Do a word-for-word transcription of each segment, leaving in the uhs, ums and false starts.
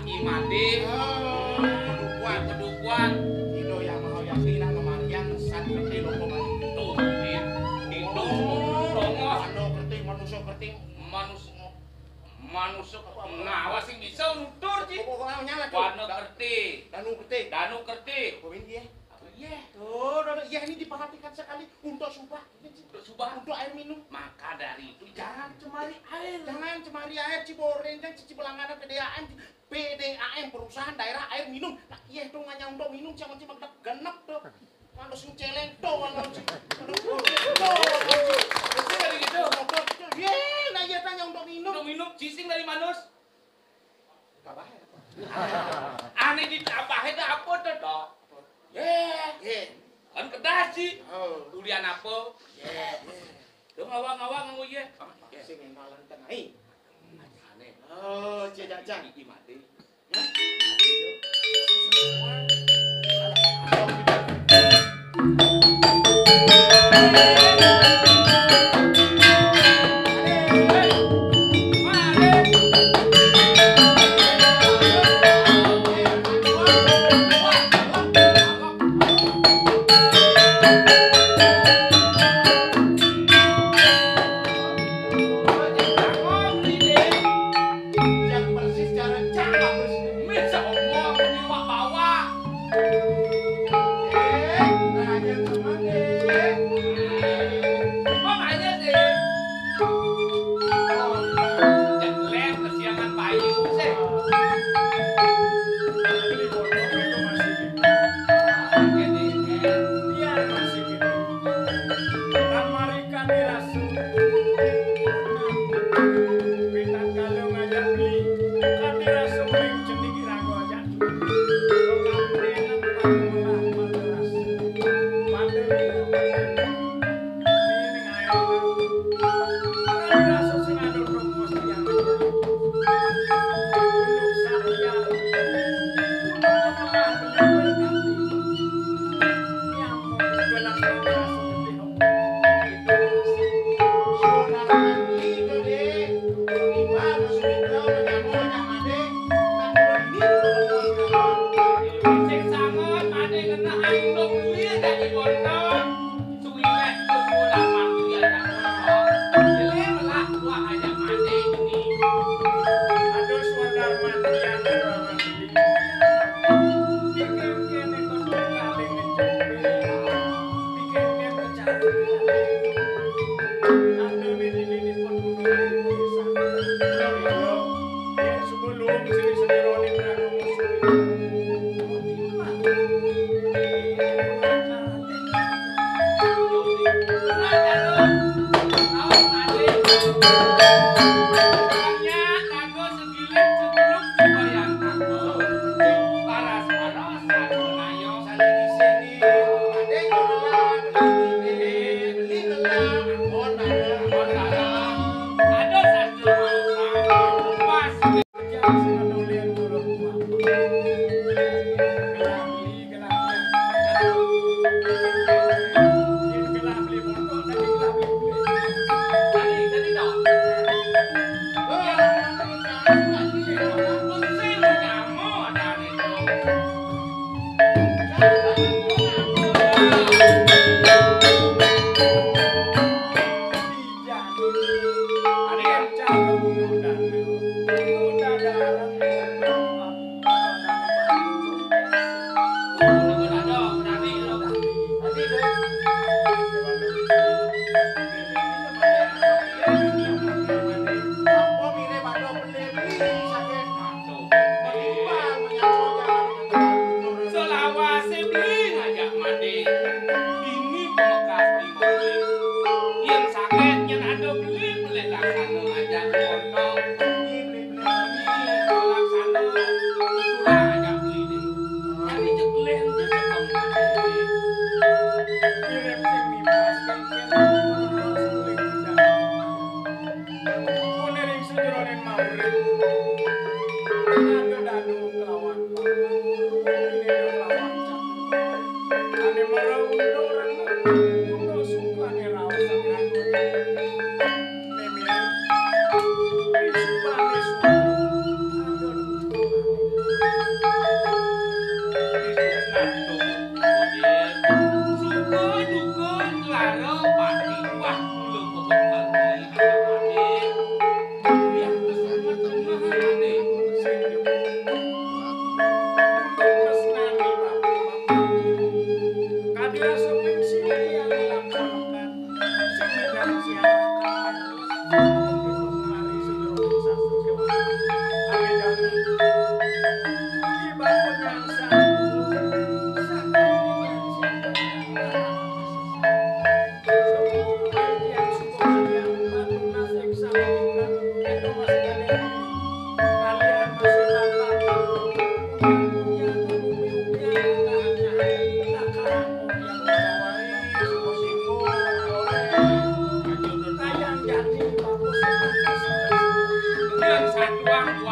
Imade. Oh, kedukuan. Kedukuan. Ida Yang Maha Yati nak ngemariang san kerti loko manusia. Tuh, Dit. Itu. Oh, anu kerti, manusia kerti. Manus-, manusia. Nah, awas sing bisa nutur, Ci. Pokoknya nyala, Ci. Warna kerti. Danu kerti. Danu kerti. Apa ini dia? Apa iya? Tuh, tuh, tuh, iya, ini diperhatikan sekali untuk subah. Untuk subah. Untuk air minum. Maka dari itu jangan cemari air. Jangan cemari air, Ciboreng, kan, Cici Belangana, P D A M, P D A M, Perusahaan Daerah Air Minum. Nah, iya, tuh, nggak nyaung dong minum, siapa sih, mak genep tuh. Kalau sing celeng tuh, kalau sing, aduh, tuh, kalau sing, itu dari gitu. Motor, tuh, iya, nah, iya, tanya untuk minum. Untuk minum, cising dari manus. Tambah ya. Ane ditambahin apa tuh, Dok? Ye. Ye. Kan kedas sih. Oh. Ulian apa? Ye. Dong awang-awang nganggo ye. Sing ngalan tengah. Ane. Oh, cek cak. Iki mati. Hah? Mati, Dok. Yang persis cara cakap terus. Bisa omong, ini wak bawah. Eh, raja teman deh. Emang aja sih. Oh, jelek kesiangan bayu sih. Beli motor itu masih gitu. Oke deh, iya, masih gitu. Kamari kami rasu. Pitan kalau ngajak beli, kami rasu beli cenik ragu aja. Kami enak banget malah malas. Pandemi ini ngayak. Kami rasu sing ada promosi yang ada. Untuk satria. Untuk kemah beli berganti. Nyamuk dalam kami rasu lebih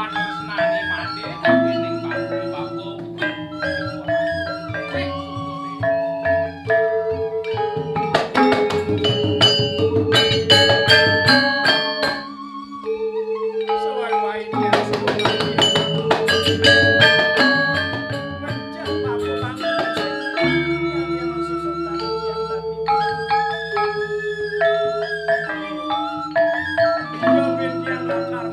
Tresnane mati, tapi ning bangku bangku. Suwai-wai dia suwai. Mencah bangku bangku. Dia memang susah tadi yang tadi. Dia biar dia nakar.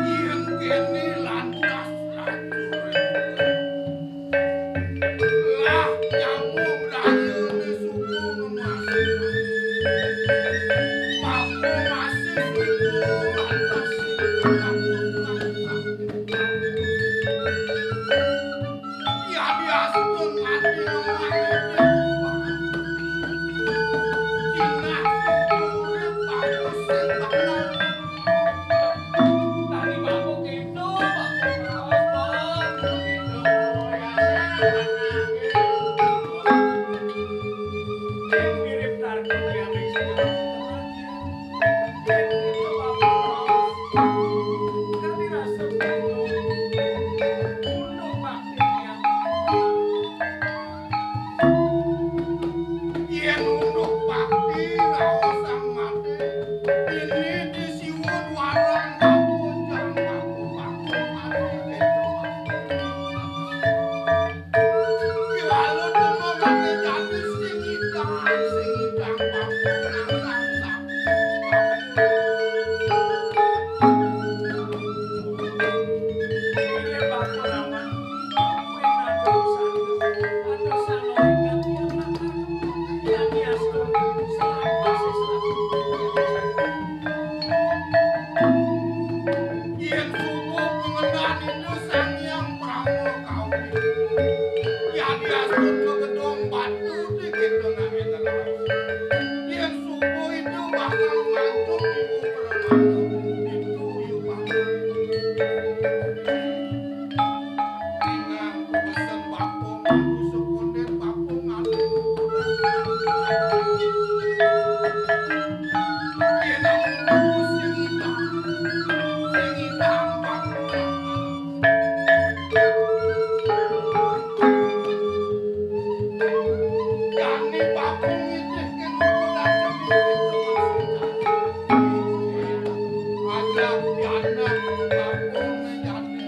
Yen kene lantas lacur. Lah, nyamuk brayane suku ngemas. Paku masih suku lantas. Ya, biasa mati lemah. Jinah suku urip paku sing bakal. Tari bangku gitu, bangku raos, bang. Gitu, ya, ya, ya. Sing mirip target yang bisa. Gitu, bangku raos. Kami rasa gitu. Untuk bakti yang Yen unduk bakti raos sang mati, ini disiwun warang baku jang baku baku mati kedo. Lalu dina mati jadi sing idang, sing idang baku nang nang. Yen subuh pengendalinya Sang Hyang Brahma Kawi. Yadiastun gegedong batu di kita nak. Yen subuh itu bakal mancung di Permata. Itu yuk bakal. Inang pesen bakung, aduh sekonden bakung, aduh. Inang pusing itang, pusing itang bakung. Jani bakung nitih kén kuda cemil itu masih jani. Aja pianak bakung jani.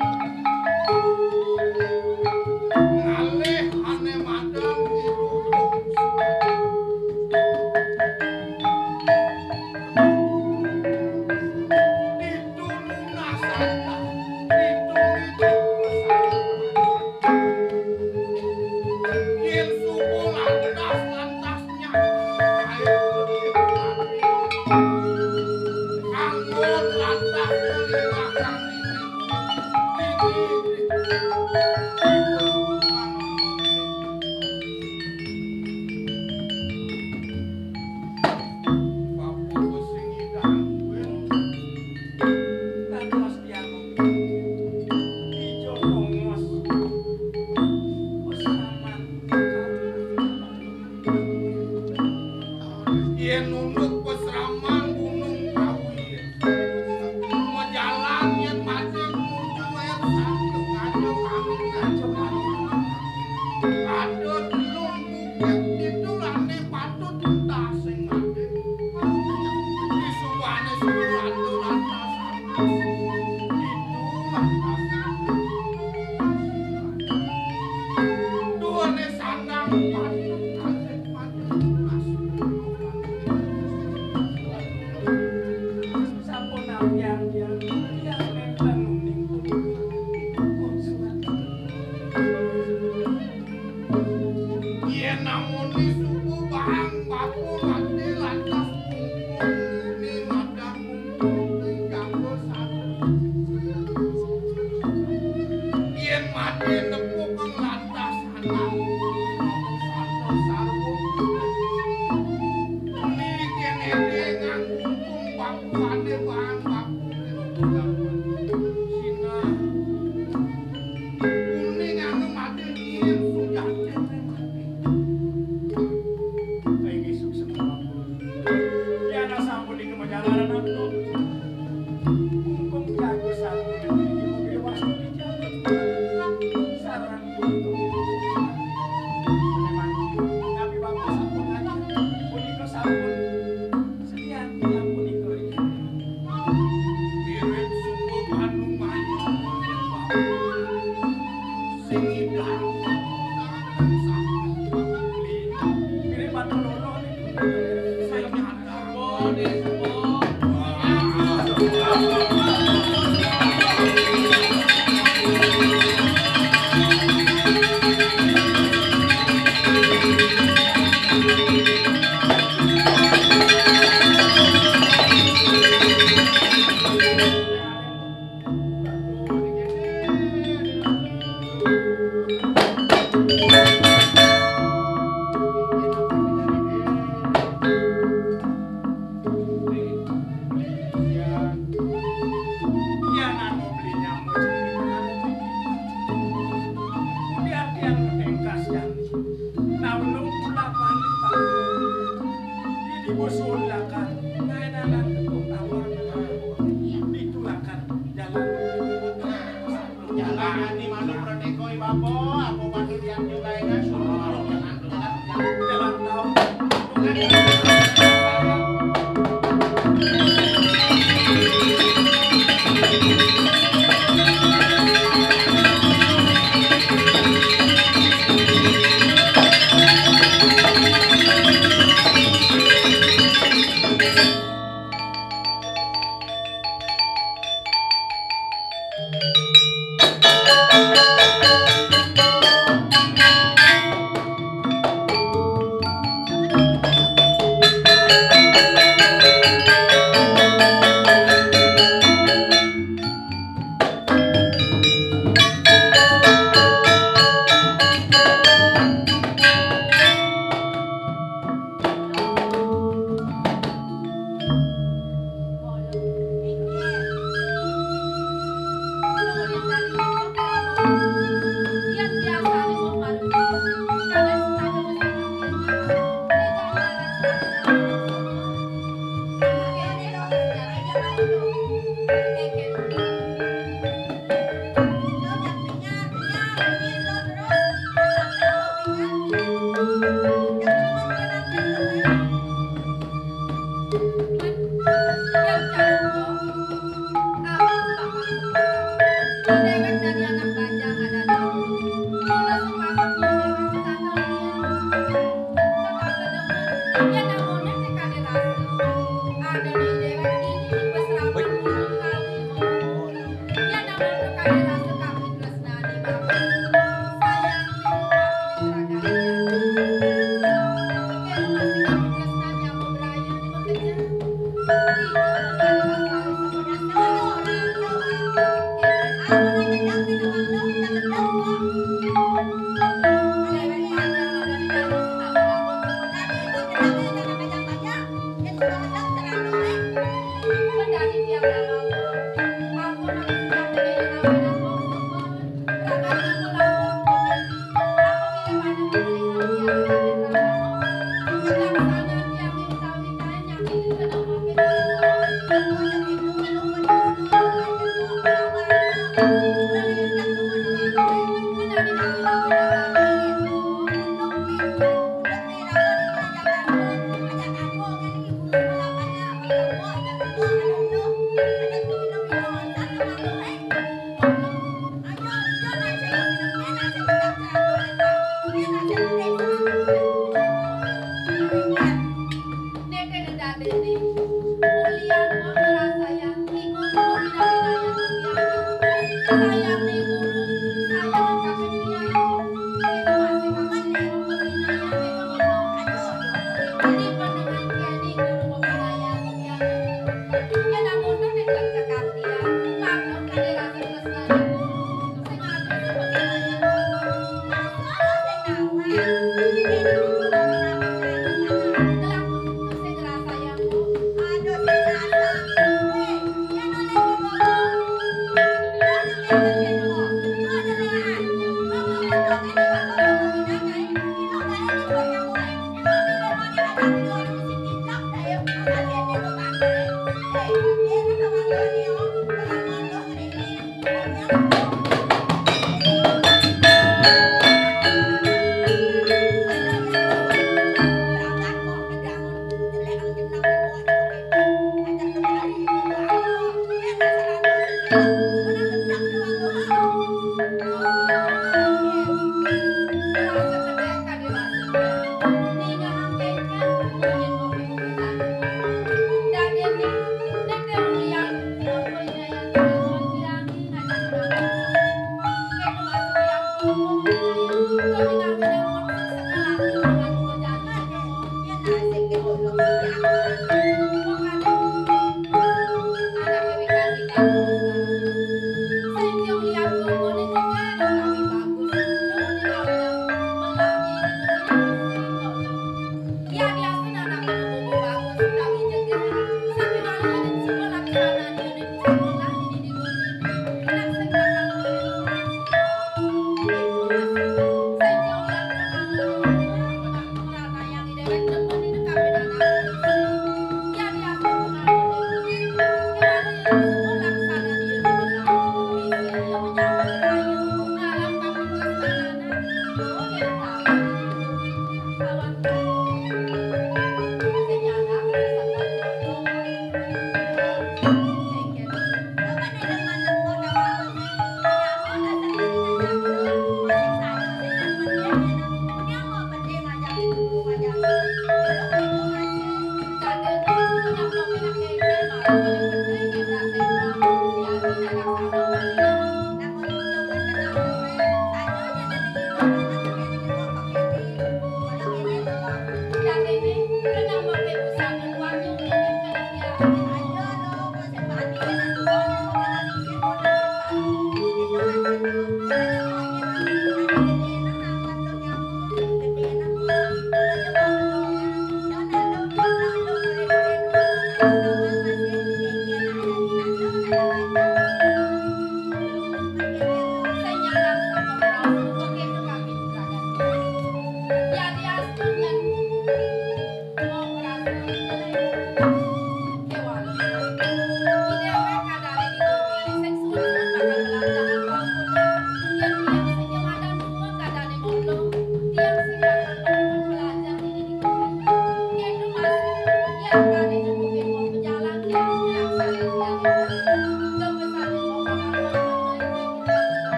Ngalih ané madan irutuk. Ditu nunas sandang, ditu nitih pesan. Yén subuh lantas-lantasnya, air putih mati. Anggun lantas meliwahkan diri. Diri. Bapak sing idang kuwi. Dados tiyang ijo tongos. Wis aman. Yén nunduk pesraman Gunung Kawi. Majalan yén mancing nuju air satu ngajo kami ngajo kami. Ada telung bukit itu lane patut entah sing mati. Di suwane suku ada lantas. Itu lantas. Duane sandang patut asik mati. Sinah. Kuning anu mati, ing sujati. Ing isuk semua. Yan sampun ika majalaran antuk. Kungkung jago sampun ika wastu dijago. Sareng kungkung. Memang, tapi bapak sampun aja. Punika sampun. Sekian, sampun ika. Wirid sungguh anu manyu. Sing idang. Wirid batu lolo nih. Sing nyata. Jalan ani malu prateko i bapa, apa patut dianjur gaena, suruh malu jalan, jalan, jalan, jalan taun.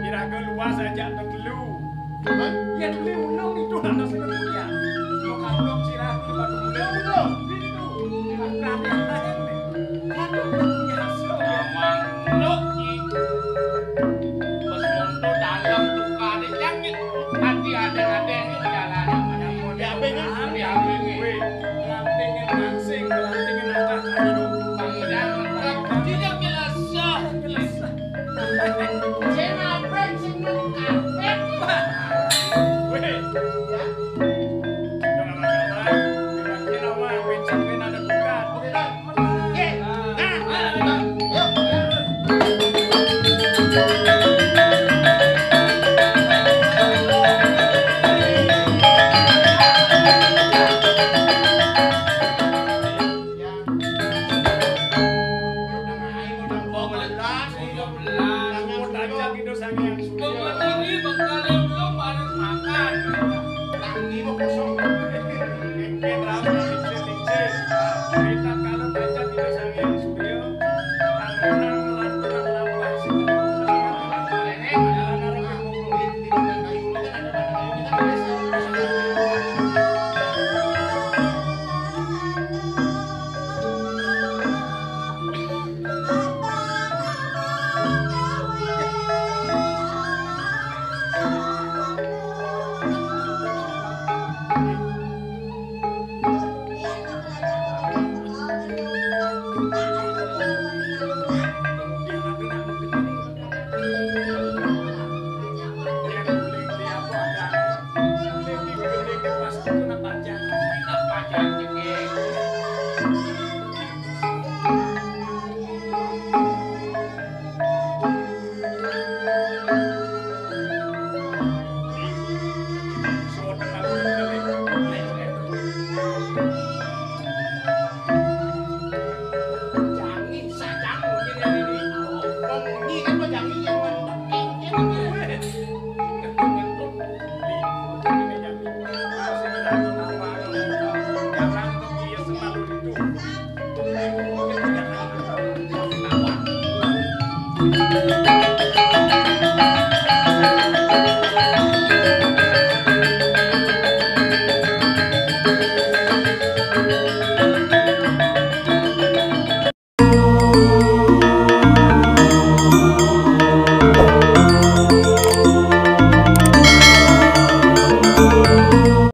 Iraga luas aja tetelu. Hah? Yén beli ulung itu nanda sing kemudian. Lo kaplok sirah di batu muda. Itu. Makan yang lain nih. Aduh, biasa. Mamang lo ki. Bos monto dalam tukar jangit. Hati adeng-adeng jalan. Diabeng, ah? Diabeng. Wih, ngelantingin mangsing, ngelantingin akak ayu. Bang Idan, tidak jelas. Jelas. Sing abeng, sing abeng. Wih. Ya.